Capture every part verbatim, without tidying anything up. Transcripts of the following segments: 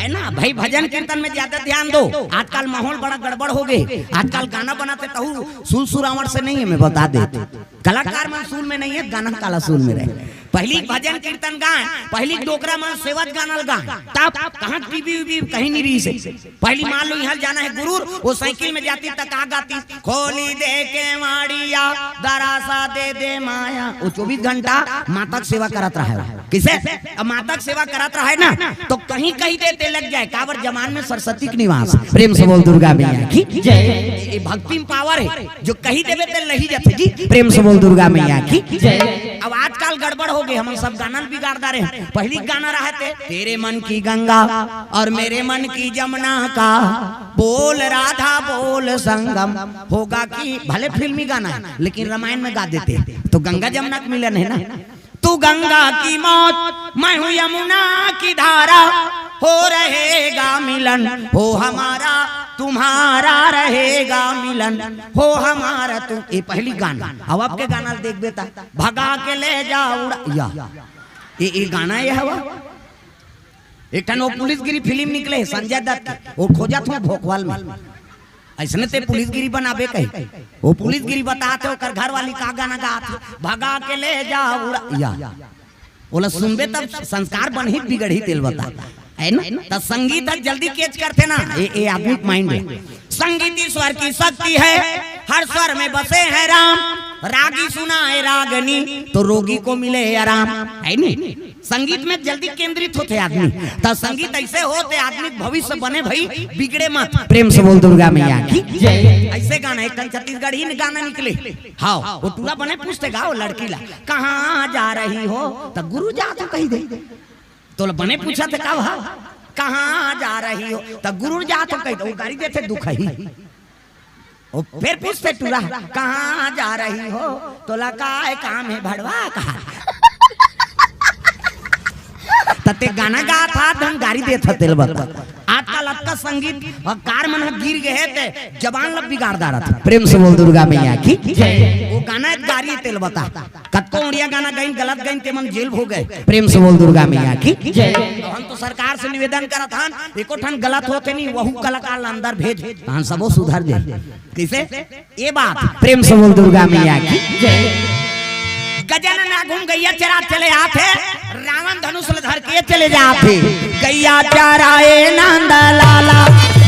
ना भाई, भजन कीर्तन में ज्यादा ध्यान दो। आजकल माहौल बड़ा गड़बड़ हो गए। आजकल गाना बनाते तहु सुर सुरावट से नहीं है, मैं बता देते। कलाकार मन सुर में नहीं है, गाना काला सुर में रहे। पहली भजन कीर्तन गाए, पहली डोकरा मन सेवत गाना गाए, तब कहाँ टीवी वीवी कहीं नहीं रही से। पहली मान लो यहाँ जाना है गुरूर, वो साइकिल में जाती तक आ गाती, "खोली दे केवाड़िया, दरासा दे दे माया।" वो चौबीस घंटा माता के सेवा करत रहा है। किसे? अब माता के सेवा करत रहा है ना, तो कहीं कहीं देते लग जाए। काबर? जमान में सरस्वती के निवास। प्रेम से बोल दुर्गा मैया की जय। ये भक्ति में पावर है, जो कहीं देवे ते लही जाते जी। प्रेम से बोल दुर्गा मैया की जय। अब आजकल गड़बड़ हो गए, हम सब गाना बिगाड़ डारे हैं। पहली गाना रहा थे, "तेरे मन की गंगा और मेरे मन की जमुना का, बोल राधा बोल संगम, होगा कि।" भले फिल्मी गाना है, लेकिन रामायण में गा देते, तो गंगा जमुना का मिलन है ना। "तू गंगा की मौत, मैं हूँ यमुना की धारा, हो रहेगा मिलन, हो हमारा तुम्हारा रहेगा मिलन, हो हमारा तुम।" ये पहली गाना। अब आपके गाना देख बेटा, "भगा के ले जा उड़ा।" या ये, ये गाना ये हवा। एक ठन वो पुलिसगिरी फिल्म निकले हे संजय दत्त के, वो खोजत हूँ भोकवाल में। ऐसने ते पुलिसगिरी बनाबे कही, वो पुलिसगिरी बतात हे, ओकर घर वाली का गाना गात हे, "भगा के ले जा उड़ा।" या ओला सुनबे तब संस्कार बनही बिगड़ही तेल बता, है ना? त संगीत ह जल्दी कैच करथे ना, ये, ये आदमी के माइंड है। संगीत ईश्वर की शक्ति है, हर स्वर में बसे हैं राम। रागी सुनाए रागनी, तो रोगी को मिले आराम, है नी? संगीत में जल्दी केंद्रित होते आदमी, तो संगीत ऐसे होते आदमी के भविष्य बने भाई, बिगड़े मत। प्रेम से बोल दुर्गा मैया की जय। ऐसे गाना एक ठन छत्तीसगढ़ी में गाना निकले, हाँ, वो टूरा बने पूछते गाओ लड़की ला, "कहाँ जा रही हो?" तो "गुरु जा" तो कही दे। तो बने पूछा थे का, "हाँ, कहाँ जा रही हो?" तो "गुरु जा" तो कही दे, वो गारी देते दुख ही। वो फिर पूछते टूरा, "कहाँ जा रही हो?" तो ला, "काय काम है भड़वा कहा?" तते गाना गात हा, धन गारी देत हा, तेल बता। आजकल अतका संगीत और कार मन ह गिर गए हे, ते जबान ला बिगाड़ डारत हे। प्रेम से बोल दुर्गा मैया की जय। वो गाना एक गारी तेल बता। कतको उड़िया गाना गइन, गलत गइन, ते मन जेल हो गए। प्रेम से बोल दुर्गा मैया की जय। तो हम तो सरकार से निवेदन करत हन, एको ठन गलत होते नहीं, वहू कलाकार ला अंदर भेज, तहन सबो सुधर जाए। कैसे? ये बात प्रेम से बोल दुर्गा मैया की जय। गजानन आघू म गैया चरात चले आथे, रावण धनुष ल धर के चले जाथे। गैया चराए नंद लाला,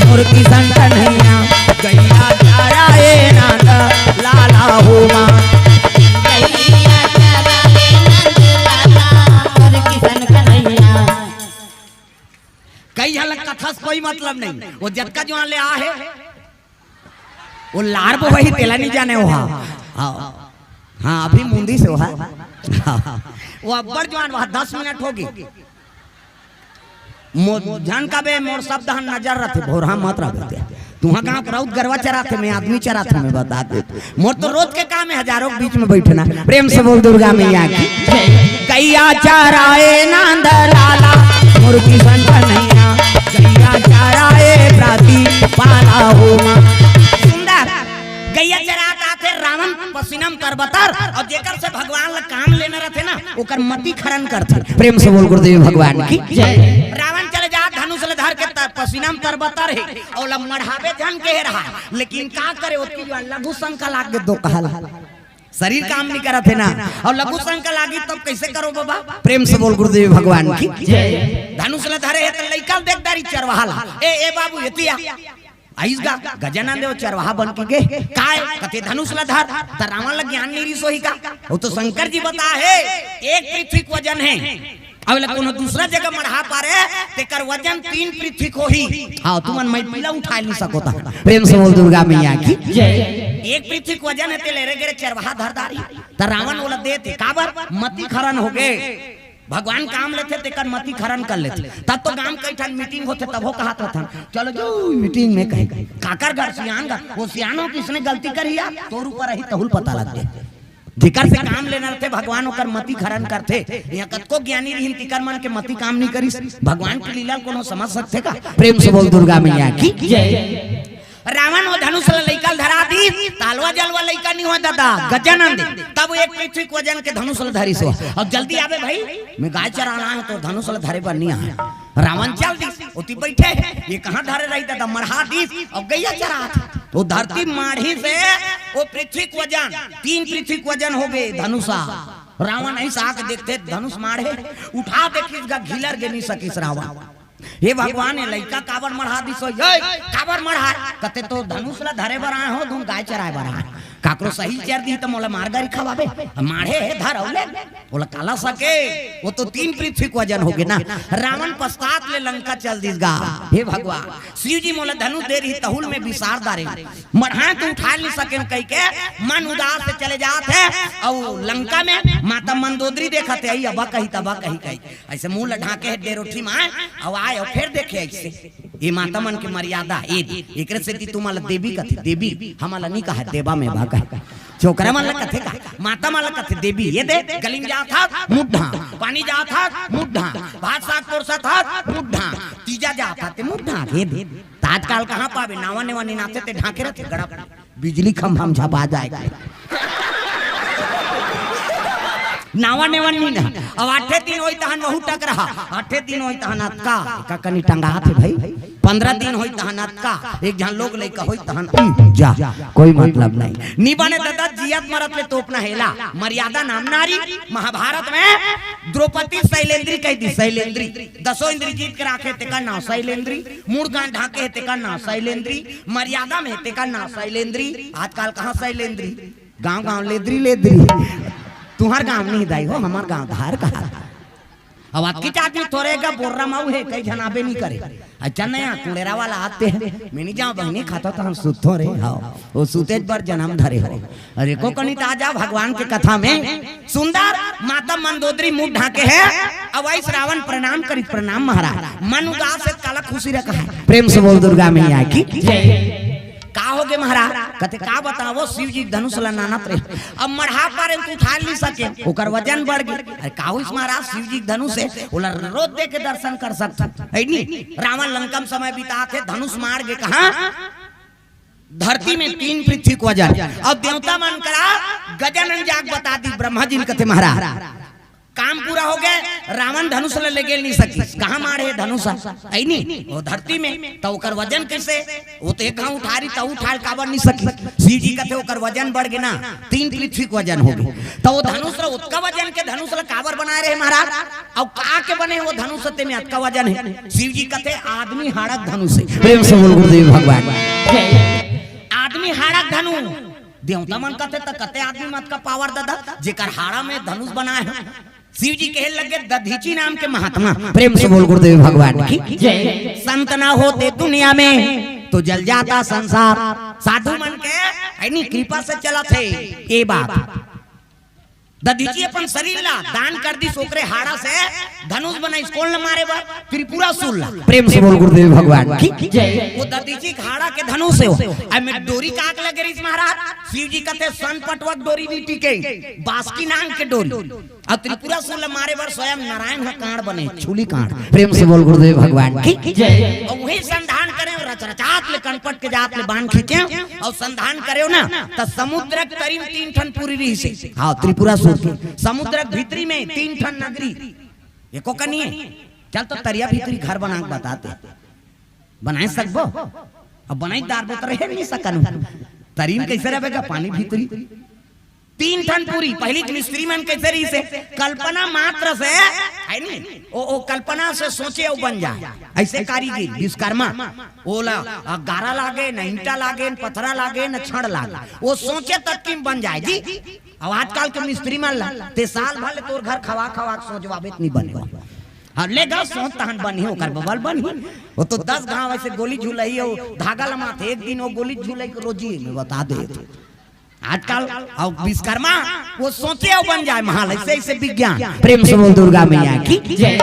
मोर किशन कन्हैया। गैया चराए नंद लाला हो माँ। गैया चराए नंद लाला, मोर किशन कन्हैया। कई झन ल कथा से कोई मतलब नहीं, वो जतका जुआन ले आ हे, वो लार बोही तेला नहीं जाने वो। हाँ, हाँ, अभी मुंदी से वो। हाँ, वो अब्बड़ जुआन वहाँ दस मिनट होगी। मो-, झन का बे मोर शब्द हन नजर रथे, भोरहा मत रह बे। तुहा गाँव के राउत गरवा चराथे, मैं आदमी चराथे, मैं बता दे। मोर तो रोज के काम है हजारों के बीच में बैठना। प्रेम से बोल दुर्गा मैया की जय। गैया चराए नंद लाला, मोर किशन कन्हैया। गैया चराए प्राती पाला हो माँ। सुंदर। गैया चरात आथे रावण पसीनम कर बतर, और जेकर से भगवान ला काम लेना रहथे ना, ओकर मति खरन करथे। प्रेम से बोल गुरुदेव भगवान की जय। रावण चले जात धनुष ले धर के त-, पसीनम कर बतर हे, और ला मढ़ावे झन के रहा, लेकिन का करे, ओतकी जो लघु शंका लाग गे दो कहल। शरीर काम नहीं करत हे ना, और लघु शंका लागी तब कैसे करो बाबा? प्रेम से बोल गुरुदेव भगवान की जय। धनुष ले धरे हे त लइका देख डारी चरवाहा ला, "ए, ए बाबू, एतिया।" आइस गा, गजानन देव चरवाहा बन के गे, "काय?" कथे, "धनुष ला धर।" त रावण ला ज्ञान नहीं रिस होही का? वो तो शंकर जी बता हे, एक पृथ्वी के वजन है। अब ला कोनो दूसरा जगह मढ़ा पारे, तेकर वजन तीन पृथ्वी के होही। हाँ, तुमन मैं पीला उठा नहीं सको ता। प्रेम से बोल दुर्गा मैया की जय। एक पृथ्वी के वजन है, ते ले रे गे रे चरवाहा धर डारी। त रावण ओला देथे, काबर? मति खरन हो गे। भगवान काम लेथे, तेकर मति खरन कर लेथे। तब तो गांव कई ठन मीटिंग होथे, तभो कहत रथन, "चलो जो मीटिंग में कहे।" काकर घर सियान घर, वो सियानो किसने गलती करी या, तोर ऊपर अही तहुल पता लग जाए। जेकर से काम लेना रहथे भगवान, ओकर मति खरन करथे। यहाँ कतको ज्ञानी रहिन, तिकर मन के मति काम नहीं करिस। भगवान के लीला कोनो समझ सकथे का? प्रेम से बोल दुर्गा मैया की जय। रावण वो धनुष ल लइका ल धरा दीस, तालवा जलवा लइका नहीं हो दादा, गजानन दे। तब एक पृथ्वी के वजन के धनुष ल धरिस हो। और जल्दी आवे भाई, मैं गाय चराना है तो धनुष ल धरे बर नहीं आए। रावण चल दिस, ओती बइठे हे, ये कहाँ धरे रही दादा, मढ़ा दिस, अउ गइया चरात हे। तो धरती माढ़िस हे, वो पृथ्वी के वजन, तीन पृथ्वी के वजन हो गे धनुषा। रावण अइसा आके देखथे धनुष माढ़े, उठा देखिस गा, घिलर गे नइ सकिस रावण। हे भगवान, ये लइका काबर मढ़ा दिस हो? ये काबर मढ़ा? कथे तो धनुष ला धरे बर आए हो, धुन गाय चराए बर आए। काकरो सही चर दी त मोला मार गारी खवाबे। माढ़े हे धर अउ ले। बोला काला सके, वो तो तीन पृथ्वी के वजन हो गे ना। रावण पश्चात ले लंका चल दिस गा। हे भगवान, शिव जी मोला धनुष दे रही, तहुल में बिसार डारे। मढ़ा तो उठा नइ सके कहि के मन उदास से चले जात हे। अउ लंका में माता मंदोदरी देखत हे, अबा कही तबा कही कही। अइसे मुंह ल ढांके हे डेरोठी माय, अउ आय अउ फेर देखे अइसे। ये माता मन के मर्यादा, ये दे। एकरे सेती तुमन ल देवी कथे, देवी, हमन ल नइ कहे, देवा में भा कहे। छोकरा मन ल कथे का, माता मन ल कथे देवी, ये दे, गली में जात हस, मुंह ढांक, पानी जात हस, मुंह ढांक, भात साग परोसत हस, मुंह ढांक, तीजा जात हस, ते मुंह ढांक, ये दे। त आजकल कहाँ पाबे, नावा नेवा निनाथे ते ढांके रथे, गड़प। बिजली खंभा म झपा जाय। नावा नेवन नी ना। अब आठे दिन होई तहन वहू टकरहा, आठे दिन होई तहन अतका, एका कनी टंगात हे भाई। पंद्रह दिन होई तहन अतका, एक झन लोग लइका होई तहन, उम, जा, कोई मतलब नहीं। नी बने ददा, जियत मरत ले तोपना हेला। मर्यादा नाम नारी। महाभारत में द्रौपदी शैलेंद्री कहि दी, शैलेंद्री। दसों इंद्री जीत के राखे, तेकर नाव शैलेंद्री। मुड़ कान ढांके हे, तेकर नाव शैलेंद्री। मर्यादा में हे, तेकर नाव शैलेंद्री। आजकल कहाँ शैलेंद्री? गांव गांव लेदरी लेदरी। तुंहर गांव नहीं दाई हो, हमर गांव धार कहा। अब अतकीच आदमी थोरे गा बोर्रा मऊ हे, कई झन आबे नहीं करे। अच्छा नया कुड़ेरा वाला आते हैं, मैं नहीं जाऊँ बहनी खाता तो हम सुतो रे। हाँ, वो सुतेज बर जन्म धरे हो। अरे को कनी त आ जा भगवान के कथा में। सुंदर माता मंदोदरी मुंह ढांके हे, अउ अइस रावण प्रणाम करिस, प्रणाम महाराज। मन उदास हे, काला खुशी रखा है। प्रेम से बोल दुर्गा मैया की। का हो गे महाराज? कथे का बतावो, शिव जी धनुष ल नानत रहे, अब मढ़ा पारे त उठा नइ सके, ओकर वजन बढ़ गे। अरे का होइस महाराज, शिव जी धनुष हे, ओला रोज दे के दर्शन कर सकत हे नी। रावण लंका म समय बितात हे, धनुष माढ़ गे कहाँ? धरती में तीन पृथ्वी के वजन। अब देवता मन करा गजानन जाग बता दी, ब्रह्मा जी ल कथे महाराज काम पूरा हो गे, रावण धनुष ल लेगे नइ सकिस। कहाँ माढ़े धनुष? अइ नी, वो धरती में, त ओकर वजन कइसे? वो तो एक घांव उठा रही, त उठा ल काबर नइ सकिस? शिव जी कथे ओकर वजन बढ़ गे ना, तीन पृथ्वी के वजन हो गे। त वो धनुष ल, ओतका वजन के धनुष ल काबर बनाए रहे महाराज? अउ का के बने वो धनुष, तेमे अतका वजन हे? शिव जी कथे आदमी हाड़क धनुष हे। प्रेम से बोल गुरुदेव भगवान। आदमी हाड़क धनु। देवता मन कथे त कथे आदमी म अतका पावर ददा, जेकर हाड़ा में धनुष बनाए हे। शिव जी कहे लगे दधीची नाम के महात्मा, प्रेम से बोल गुरुदेव भगवान की जय। संत ना होते दुनिया में तो जल जाता संसार। साधु मन के अइनी कृपा से चलत हे ये बात। दधीची अपन शरीर ला दान कर दिस, ओकरे हाड़ा से धनुष बनाइस। कोन ला मारे बर? त्रिपुरासुर ला। प्रेम से बोल गुरुदेव भगवान की जय। वो दधीची के हाड़ा के धनुष हे वो। अइमे डोरी काक लगे रहिस महाराज? शिव जी कथे सन पटवक डोरी नइ टिके, बासकी नांग के डोरी। अउ त्रिपुरासुर ल मारे बर स्वयं नारायण ह कांड़ बने, छूली कांड़। प्रेम से बोल गुरुदेव भगवान की जय। अउ उही संधान करे, रच रचात ले कनपट के जात ले बाण खींचे अउ संधान करे ना, त समुद्र के तरी म तीन ठन पुरी रहिस हे। हाँ, त्रिपुरासुर के समुद्र के भीतरी में तीन ठन नगरी, एको कनी हे। चल तो तरिया भीतरी घर बना के बता दे। बनाए सकबो? अब बनाई डारबो त रहे नइ सकन। तरी म कइसे रहबे गा पानी भीतरी? तीन ठन पुरी। पहिली के मिस्त्री मन कइसे रहिस हे? कल्पना मात्र से, हे नी? ओ, ओ कल्पना से सोचे अउ बन जाए। अइसे कारीगिर, विश्वकर्मा, ओला, अ, गारा लागे, न ईंटा लागे, न पथरा लागे, न छड़ लागे। वो सोचे ततकी म बन जाए जी। अउ आजकल के मिस्त्री मन ला, ते साल भर ले तोर घर खवा खवा के सोचवाबे त नइ बने। हाँ, ले गा सोच तहन बनही, ओकर बबल बनही। वो तो दस घांव अइसे गोली झुलही अउ धागा लमाथे, एक दिन वो गोली झुलही के रोजी में बता दे। आजकल अउ विश्वकर्मा वो सोचे अउ बन जाए महाल, अइसे, अइसे विज्ञान। प्रेम से बोल दुर्गा मैया की जय।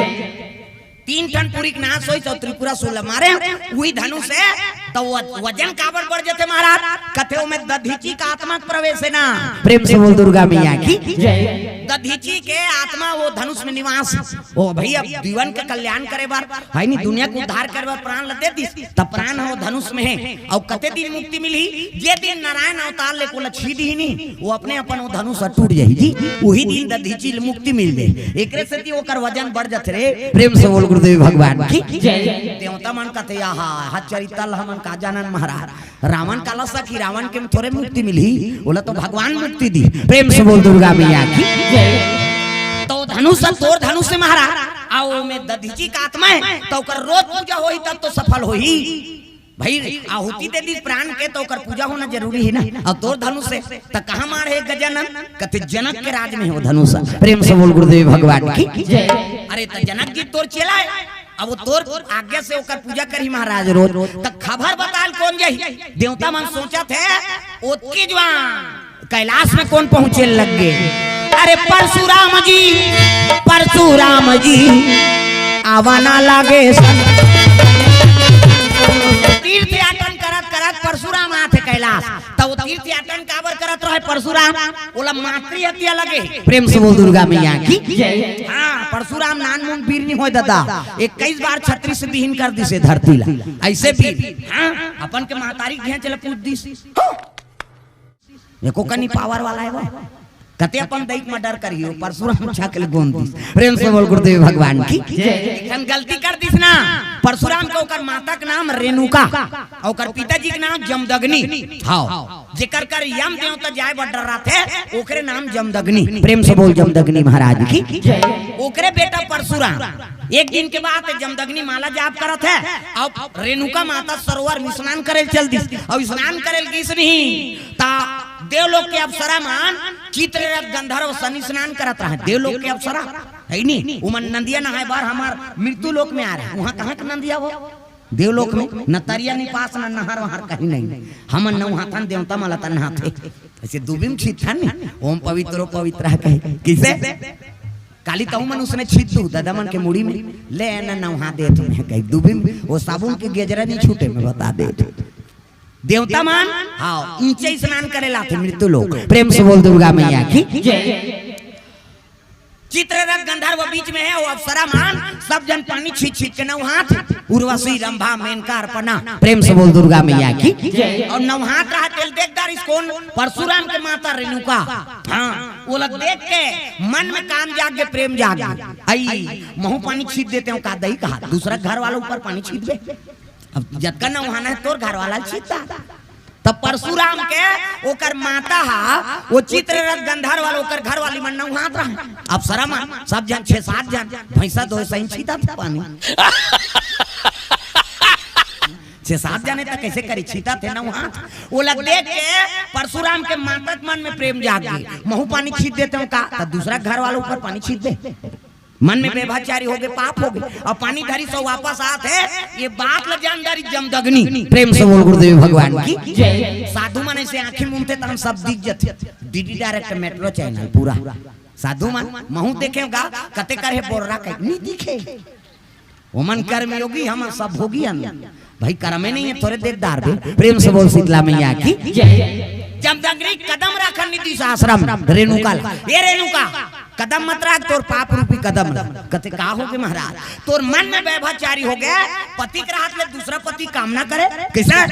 तीन ठन पुरी के नाश होइस अउ त्रिपुरासुर ल मारे, उही धनुष से त वो वजन काबर बढ़ जथे महाराज? कथे ओमे दधीचि के आत्मा के प्रवेश हे ना। प्रेम से बोल दुर्गा मैया की। दधीचि के आत्मा वो धनुष में निवास। ओ भई, अब जीवन के कल्याण करे बर, हे नी, दुनिया के उद्धार करे बर प्राण ल दे दिस, त प्राण ह वो धनुष में हे। अउ कते दिन मुक्ति मिलही? जे दिन नारायण अवतार ले ओला छीदिही नी, वो अपने अपन वो धनुष ह टूट जाही जी, उही दिन दधीचि ल मुक्ति मिल जाही। एकरे सेती ओकर वजन बढ़ जथे रे। प्रेम से बोल गुरुदेव भगवान की। देवता मन कथे, आहा, हा चरित्र ल हमन का जानन महाराज। रावण काला सखी, रावण के थोरे मुक्ति मिलही, ओला तो भगवान मुक्ति दिही। प्रेम से बोल दुर्गा मैया की। तो धनुष ह तोर धनुष हे महाराज, अउ ओमे दधीचि के आत्मा हे, त ओकर रोज पूजा होही तब तो सफल होही। भई, आहुति दे दिस प्राण के, त ओकर पूजा होना जरूरी हे ना। अउ तोर धनुष हे, त कहाँ माड़हे गजानन? कथे जनक के राज में हे वो धनुष। प्रेम से बोल गुरुदेव भगवान की। अरे, त जनक जी तोर चेला हे, अब वो तोर आज्ञा से ओकर पूजा करही महाराज रोज, त खबर बताल कोन जाही? देवता मन सोचत हे, ओतके जुवार कैलाश में कोन पहुंचे लग गे? अरे परशुराम जी, परशुराम जी, आवा ना लागे सन। तीर्थ याटन करत करत परशुराम आथे कैलाश। त वो तीर्थ याटन काबर करत रहे परशुराम? ओला मातृ हत्या लगे। प्रेम से बोल दुर्गा मैया की। हाँ, परशुराम नानमुन बीर नी होय ददा, इक्कीस बार छतरी से बिहीन कर दिसे धरती ला। अइसे बीर, हाँ, अपन के महतारी घेंच ल पूज दिस। एको कनी पावर वाला हे वो। कते अपन दई के मर्डर करही वो, परशुराम छाक ले गोंद दिस। प्रेम से बोल गुरुदेव भगवान की। एक ठन गलती कर दिस ना, परशुराम के ओकर माता के नाम रेणुका, अउ ओकर पिताजी के नाम जमदग्नि। हाँ, जेकर कर यम देवता जाय बर डर्राथे, ओकरे नाम जमदग्नि। प्रेम से बोल जमदग्नि महाराज की। ओकरे बेटा परशुराम। एक दिन के बात हे, जमदग्नि माला जाप करत हे, अउ रेणुका माता सरोवर में स्नान करे ल चल दिस, अउ स्नान करे ल गिस नहीं, त देवलोक के अप्सरा मन चित्ररथ गंधर्व सन्नी स्नान करत रहे। देवलोक के अप्सरा हे नी, उमन नंदिया नहाय बर हमर मृत्यु लोक में आय रहे। उहाँ कहाँ के नंदिया वो? देवलोक में। न तरिया नी पास, न नहर वहर कहीं नहीं। हमन नहाथन, देवता मन ला त नहाथे। अइसे दुबी म छीतथन नी, ओम पवित्रो पवित्र कहे। कइसे? काली तहूँ मन उसने छीत दू, ददा मन के मुड़ी में, ले न नहा देत में कही दुबी म, वो साबुन के गेजरा नी छूटे, मैं बता देत। देवता मन, हाँ, नीचे स्नान करे ल आथे मृत्यु लोक। प्रेम से बोल दुर्गा मैया की। चित्ररथ गंधर्व बीच में हे, वो अप्सरा मन, सब झन पानी छीत छीत के नहाथे। उर्वशी, रंभा, मेनका, अर्पणा। प्रेम से बोल दुर्गा मैया की। अउ नहात रहे तेला देख डारिस कोन? परशुराम के माता रेणुका। हाँ, ओला देख के मन में काम जाग गे, प्रेम जाग गे। अई, महूँ पानी छीत देतेंव का दई कहा, दूसरा घर वाला ऊपर पानी छीत दे। अब जतका नहाना हे तोर घर वाला ल छीत दा। तब परशुराम के ओकर माता हा, वो चित्ररथ गंधर्व वाला ओकर घर वाली मन नहात रहे। अप्सरा मन, सब झन, छह सात झन, भैंसा दोय सही छीतथे पानी। छह सात झन हे त कइसे करही, छीतथे नहाथे। ओला देख के परशुराम के माता के मन में प्रेम जाग गे, महूँ पानी छीत देतेंव का, त दूसरा घर वाला ऊपर पानी छीत दे। मन में व्यभिचारी होगे, पाप होगे, अउ पानी धरिस अउ वापस आत हे, ये बात ल जान डारिस जमदग्नि। प्रेम से बोल गुरुदेव भगवान की। साधु मन अइसे आँखी मूंदथे त हम सब दिख जथे। डीडी डायरेक्ट मेट्रो चैनल पूरा। साधु मन, महूँ देखेंव गा, कते कर हे बोर्रा कहे, नी दिखे। ओमन कर्मयोगी, हमन सब भोगी हन। भई करमे नहीं हे, थोरे देख डारबे। प्रेम से बोल शीतला मैया की। जमदग्नि कदम राखन नी दिस आश्रम रेणुका ल। ए रेणुका, कदम मत राख, तोर पाप रूपी कदम ल। कथे का होगे महाराज? तोर मन में व्यभिचारी होगे, पति के रहत ले दूसरा पति कामना करे। कइसे?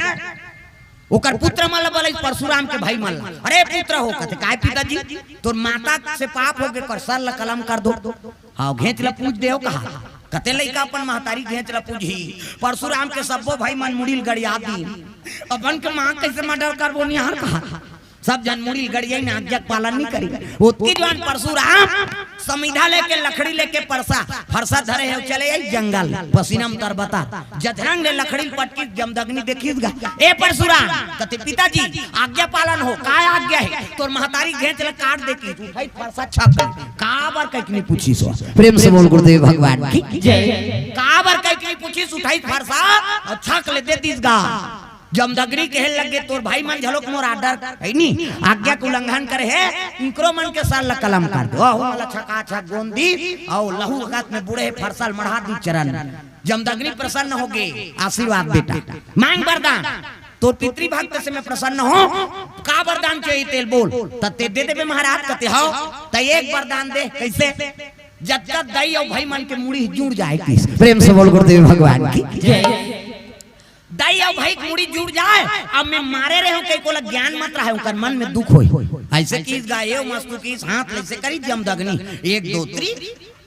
ओकर पुत्र मन ल बलइस, परशुराम के भाई मन ल। अरे पुत्र हो, कथे काय पिताजी, तोर माता से पाप होगे, ओकर सर ल कलम कर दो। हाँ, घेंच ल पूज देव कहा। कते लइका अपन महतारी घेंच ल पूजही। परशुराम के सब्बो भाई मन मुड़ी ल गड़िया दीन। अपन के माँ कइसे मर्डर करबो निहार कहा। सब झन मुड़ी ल गड़ियाइन, आज्ञा के पालन नी करिन। ओतके जुवार परशुराम समिधा लेके, लकड़ी लेके, फरसा, फरसा धरे हे, चले आइस जंगल, पसीना म तरबतर। जझरंग ले लकड़ी ल पटकिस, जमदग्नि देखिस गा। ए परशुराम, कथे पिताजी, आज्ञा पालन हो, काय आज्ञा हे? तोर महतारी घेंच ल काट देतिस। उठाइस फरसा छाप ले। काबर कहिके नी पूछिस ओ। प्रेम से बोल गुरुदेव भगवान की। काबर कहिके नी पूछिस, उठाइस फरसा अउ छाक ले देतिस गा। जमदग्नि कहे लगे, तोर भाई मन घलोक मोर आर्डर हे नी, आज्ञा के उल्लंघन करे हे, इनकरो मन के सर ल कलम कर दे। ओहू मन ल छकाछक गोंद दिस, अउ लहू रगत में बूड़े हे फरसा ल मढ़ा दिस चरण। जमदग्नि प्रसन्न होगे, आशीर्वाद बेटा, मांग वरदान, तोर पितृभक्त से मैं प्रसन्न हों, का वरदान चाहिए तेला बोल, त तें दे देबे महाराज। कथे हव, त एक वरदान दे। कइसे? जतका दई अउ भई मन के मुड़ी जुड़ जाए किस। प्रेम से बोल गुरुदेव भगवान की। दाई अउ भाई के मुड़ी जुड़ जाए। अब मैं मारे रहे हूँ, कहीं कोला ज्ञान मत रहे, उनकर मन में दुख होई। ऐसे किस गा, एव मस्तु किस, हाथ ऐसे करी जमदग्नि, एक दो त्री,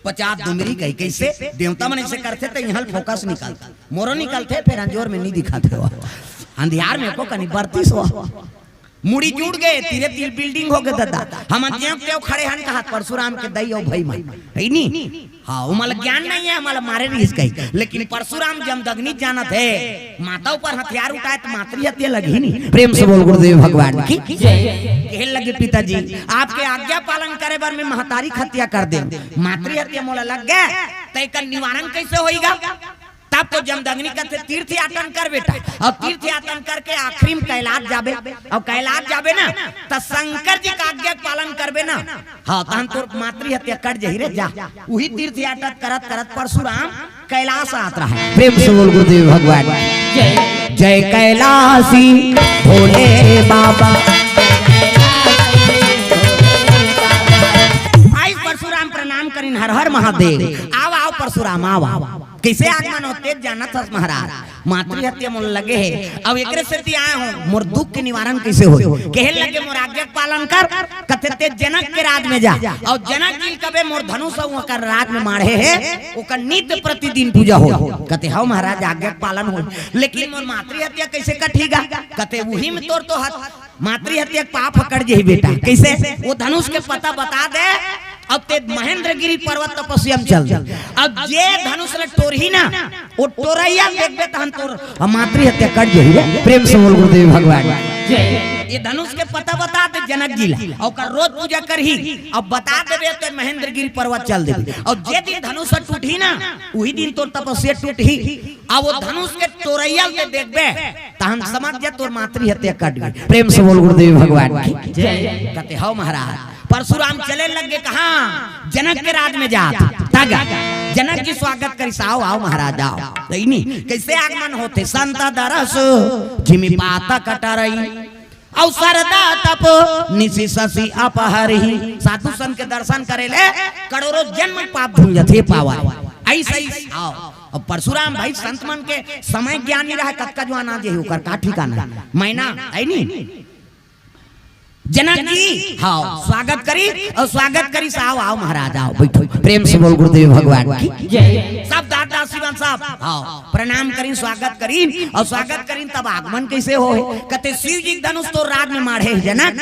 पचास दुमरी कही, कैसे देवता मन ऐसे करथे, त यहाँ फोकस निकलथे, मोरो निकलथे, फिर अंजोर में नहीं दिखाथे हो, अंधियार में को कनी बरतीस हो। मुड़ी जुड़ गए, तीरे तीर बिल्डिंग हो गए दादा। हम जेव तेव खड़े हन कहा परशुराम के दई अउ भई मन, है नी? हाँ, ओमन ला ज्ञान नहीं है, हमला मारे रहिस कही। लेकिन परशुराम जमदग्नि जानत हे, माता ऊपर हथियार उठाए त मातृ हत्या लगही नी। प्रेम से बोल गुरुदेव भगवान की। कहे लगे, पिताजी, आपके आज्ञा पालन करे बर मैं महतारी के हत्या कर दे, मातृ हत्या मोला लग गए, त एकर निवारण कैसे होईगा? तब तो जमदग्नि कथे, तीर्थ यातन कर बेटा, अउ तीर्थ यातन करके आखिरी में कैलाश जाबे, अउ कैलाश जाबे ना, त शंकर जी के आज्ञा के पालन करबे ना, हाँ, तहन तोर मातृ हत्या कट जही रे, जा। उही तीर्थ यातन करत करत परशुराम कैलाश आत रहा। प्रेम से बोल गुरुदेव भगवान। जय कैलाशी भोले बाबा। आई परशुराम प्रणाम करिन, हर हर महादेव। आव, आव परशुराम, आव, आव। कैसे आगमन होथे जानत हस महाराज? मातृ हत्या मोला लगे हे, अउ एकरे सेती आए हों, मोर दुख के निवारण कैसे होई? कहे लगे, मोर आज्ञा के पालन कर, कथे तें जनक के राज में जा, अउ जनक जी ल कबे मोर धनुष अउ ओकर राज में माढ़े हे, ओकर नित्य प्रतिदिन पूजा हो। कथे हव महाराज, आज्ञा के पालन हो, लेकिन मोर मातृ हत्या कैसे कटही गा? कथे उही में तोर तो हत-, मातृ हत्या के पाप ह कट जही बेटा। कैसे? वो धनुष के पता बता दे। अब तें महेंद्रगिरी पर्वत तपस्या में चल दे। अब जे धनुष ल टोरही ना, वो टोरैया देखबे तहन तोर मातृ हत्या कट जही रे। प्रेम से बोल गुरुदेव भगवान। ये धनुष के पता बता दे जनक जी ला, अउ ओकर रोज पूजा करही। अब बता देबे त महेंद्रगिरी पर्वत चल देबे। अउ जे दिन धनुष ह टूटही ना, उही दिन तोर तपस्या टूटही। अउ वो धनुष के टोरैया ल तें देखबे, तहन समझ जा तोर मातृ हत्या कट गई। प्रेम से बोल गुरुदेव भगवान की। कथे हव महाराज। परशुराम चले लगे कहाँ? जनक के राज में जात। तग जनक जी स्वागत करिस, आव, आव महाराज, आव। नहीं, नहीं, कैसे आगमन होथे? संत दरस जिमि पातक टरई, अउ सरदा तप निसि ससि अपहरही। साधु संत के दर्शन करे ले करोड़ों जन्म पाप धुल जथे पावा। ऐसे ही आव। अब परशुराम भाई संत मन के समय ज्ञान नहीं रहा, कतका जुआन आ जे ओकर का ठिकाना। मैना है नी? जनक जी, हाँ, स्वागत करी अउ स्वागत करिस, आव, आव महाराज, आव, बैठो। प्रेम से बोल गुरुदेव भगवान की। सब दास दासी मन सब, हाँ, प्रणाम करिन, स्वागत करिन, अउ स्वागत करिन, तब आगमन कैसे हो? कथे शिव जी के धनुष तोर राज में माढ़े हे जनक।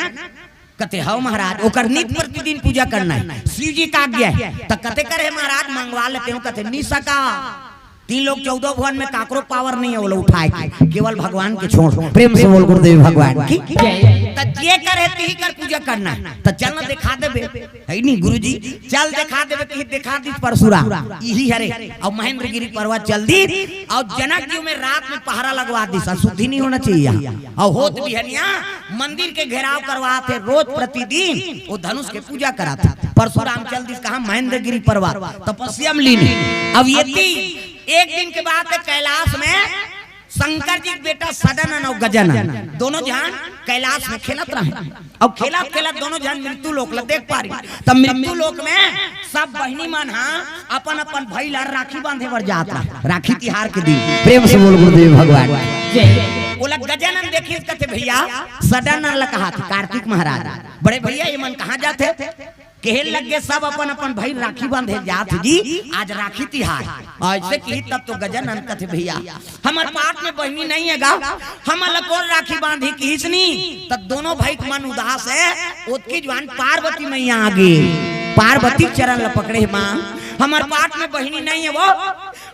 कथे हव महाराज, ओकर नित प्रतिदिन पूजा करना हे, शिव जी के आज्ञा हे। त कथे करे महाराज, मंगवा लेते हो। कथे नी सका, तीन लोक चौदह भुवन में काकरो पावर नहीं हे ओला उठाए के, केवल भगवान के छोड़। प्रेम से बोल गुरुदेव भगवान की। त जे करे तिही कर पूजा करना हे। त चल न देखा देबे, है नी गुरुजी, चल देखा देबे। कही देखा दिस परशुराम, इही हरे। अउ महेंद्रगिरी पर्वत चल दिस, अउ जनक जी में रात में पहरा लगवा दिस। अशुद्धि नहीं होना चाहिए यहाँ। अउ होत बिहनिया मंदिर के घेराव करवात हे, रोज प्रतिदिन वो धनुष के पूजा कराथे। परशुराम चल दिस कहाँ? महेंद्रगिरी पर्वत तपस्या में लीन। अब ये ती-, एक दिन के बात हे, कैलाश में शंकर जी के बेटा सदानंद अउ गजानन दोनों झन कैलाश में खेलत रहे। अउ खेलत खेलत दोनों झन मृत्यु लोक ला देख पारी। तब मृत्यु लोक में सब बहिनी मन हा अपन अपन भाई ला राखी बांधे बर जात रहे, राखी तिहार के दिन। प्रेम से बोल गुरुदेव भगवान। ओला गजानन देखिस, कथे भैया, सदानंद ला कहाथे, कार्तिक महाराज, बड़े भैया ये मन कहाँ जाथे? कहे लगे सब अपन अपन भाई राखी बांधे जात जी, आज राखी तिहार। ऐसे कही तब तो गजानन कथे भैया, हमर पाट में बहिनी नहीं हे गा, हमन ला कोन राखी बांधी किहिस नी। त दोनों भाई के मन उदास हे। ओतकी जुआन पार्वती मैया आगे, पार्वती चरण ला पकड़े हे, माँ, हमर पाट में बहिनी नहीं हे वो,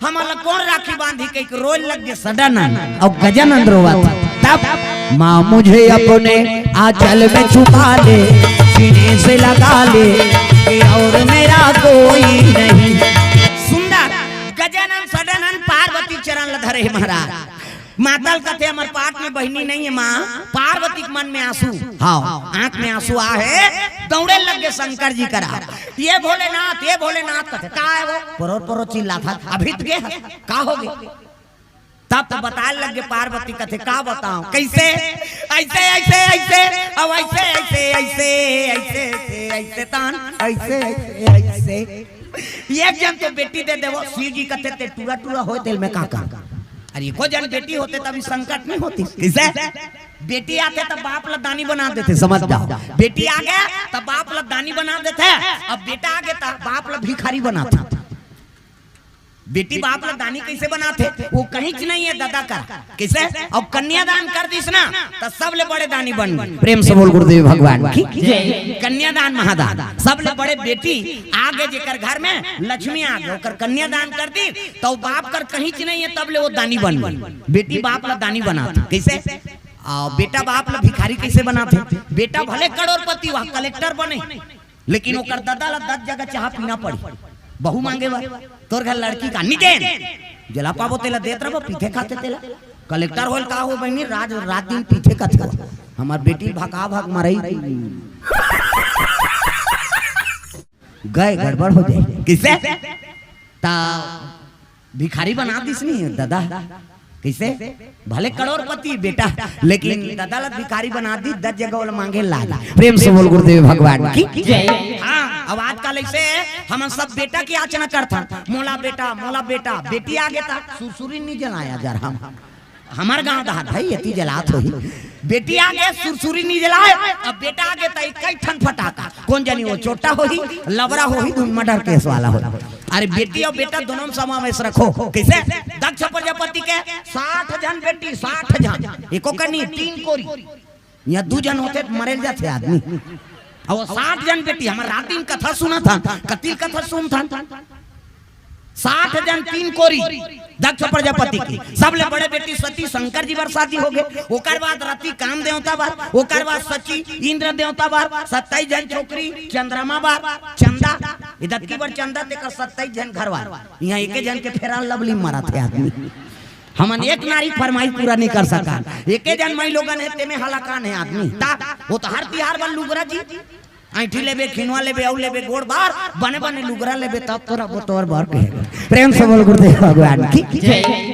हमन ला कोन राखी बांधी कहिके रोए लग गे सदानंद अउ गजानंद रोवत। तब माँ मुझे अपने आंचल में छुपा ले, सीने से लगा ले, कि और मेरा कोई नहीं। सुंदर गजानंद सदानंद पार्वती चरण ला धरे हे महाराज। माता ल कथे, "हमर पाट में बहिनी नहीं है माँ।" पार्वती के मन में आंसू, हाँ, आंख में आंसू आ हे, दौड़े लग गे शंकर जी करा, "ये भोलेनाथ, ये भोलेनाथ।" कथे, "का हे वो?" परोर परोर चिल्लात हे, "अभी त गे हे, का हो गे?" तब तो बताए लग गे पार्वती, कथे, "का बताओं, कैसे?" "ऐसे, ऐसे, ऐसे, अब ऐसे, ऐसे, ऐसे, ऐसे, ऐसे, ऐसे तान, ऐसे, ऐसे, ऐसे।" एक जन तो बेटी दे देवो, शिव जी कथे, "ते टूरा टूरा होय तेल में का कर?" अरे एको जन बेटी होते तभी संकट नहीं होती। कैसे? बेटी आथे तब बाप ला दानी बना देथे, समझ जाओ। बेटी आ गे तब बाप ला दानी बना देथे, अब बेटा आ गे तब बाप ला भिखारी बनाथे। बेटी बाप ला दानी कैसे बनाथे? वो कहीं च नहीं है दादा का। कैसे? अब कन्यादान कर दिस ना, तो सबले बड़े दानी बन गे। प्रेम से बोल गुरुदेव भगवान की। जय। कन्यादान महादान, सबले बड़े बेटी आ गे जेकर घर में, लक्ष्मी आ गे, ओकर कन्यादान कर दी, तो बाप कर कहीं च नहीं है, तब ले वो दानी बन गे। बेटी बाप ला दानी बनाथे। कैसे? आ, बेटा बाप ला भिखारी कैसे बनाथे? बेटा भले करोड़पति हुआ, कलेक्टर बने, लेकिन ओकर ददा ला दस जगह चाहा पीना पड़ी। बहू मांगे बर, तोर घर लड़की का निदेन, जेला पाबो तेला देत रहो, पीथे खाथे तेला। कलेक्टर होल का हो बहिनी, राज रात दिन पीथे खाथे हो। हमार बेटी भका भक मरई गए, गड़बड़ हो जाए। किसे? ता भिखारी बना दिस नहीं दादा। किसे? भले करोड़पति बेटा, लेकिन दादा ला भिखारी बना दी, दस जगह ओला मांगे लाग। प्रेम से बोल गुरुदेव भगवान की। जय। हाँ, अब आजकल ऐसे हमन सब बेटा की याचना करथन, "मोला बेटा, मोला बेटा।" बेटी आ गे ता सुरसुरी नहीं जलाया जर हम। हमर गांव दहा भाई एती जलात होही। बेटी आ गे सुरसुरी नहीं जलाए, अब बेटा आ गे ता इक्कीस ठन फटाका। कोन जनी वो चोट्टा होही, लबरा होही, धुन मर्डर केस वाला होही। अरे बेटी अउ बेटा दोनों में समावेश रखो। कैसे? दक्ष प्रजापति के साठ झन बेटी, साठ झन, एको कनी तीन कोरी, या दू झन होथे त मरेल जाथे आदमी। अउ वो साठ झन बेटी, हमर रात दिन कथा सुनत हन, कतिल कथा सुनत हन। साठ झन तीन कोरी दक्ष प्रजापति के, सबले बड़े बेटी सती, शंकर जी बर शादी हो गे, ओकर बाद रति काम देवता बर, ओकर बाद शची इंद्र देवता बर, सत्ताईस झन छोकरी चंद्रमा बर, चंदा, इदतकी बर चंदा तेकर सत्ताईस झन घरवार, इहाँ एके झन के फेरा लवली मारत हे आदमी। हमन एक नारी फरमाइश पूरा नहीं कर सकन, एके झन माई लोगन हे, तेमे हलाकान हे आदमी। ता वो तो हर तिहार बर लुगरा जी, ऐंठी लेबे, खिनवा लेबे, अउ लेबे गोड़ बार, बने बने लुगरा लेबे, तब तोरा बोतोर बर कहेगा। प्रेम से बोल गुरुदेव भगवान की। जय।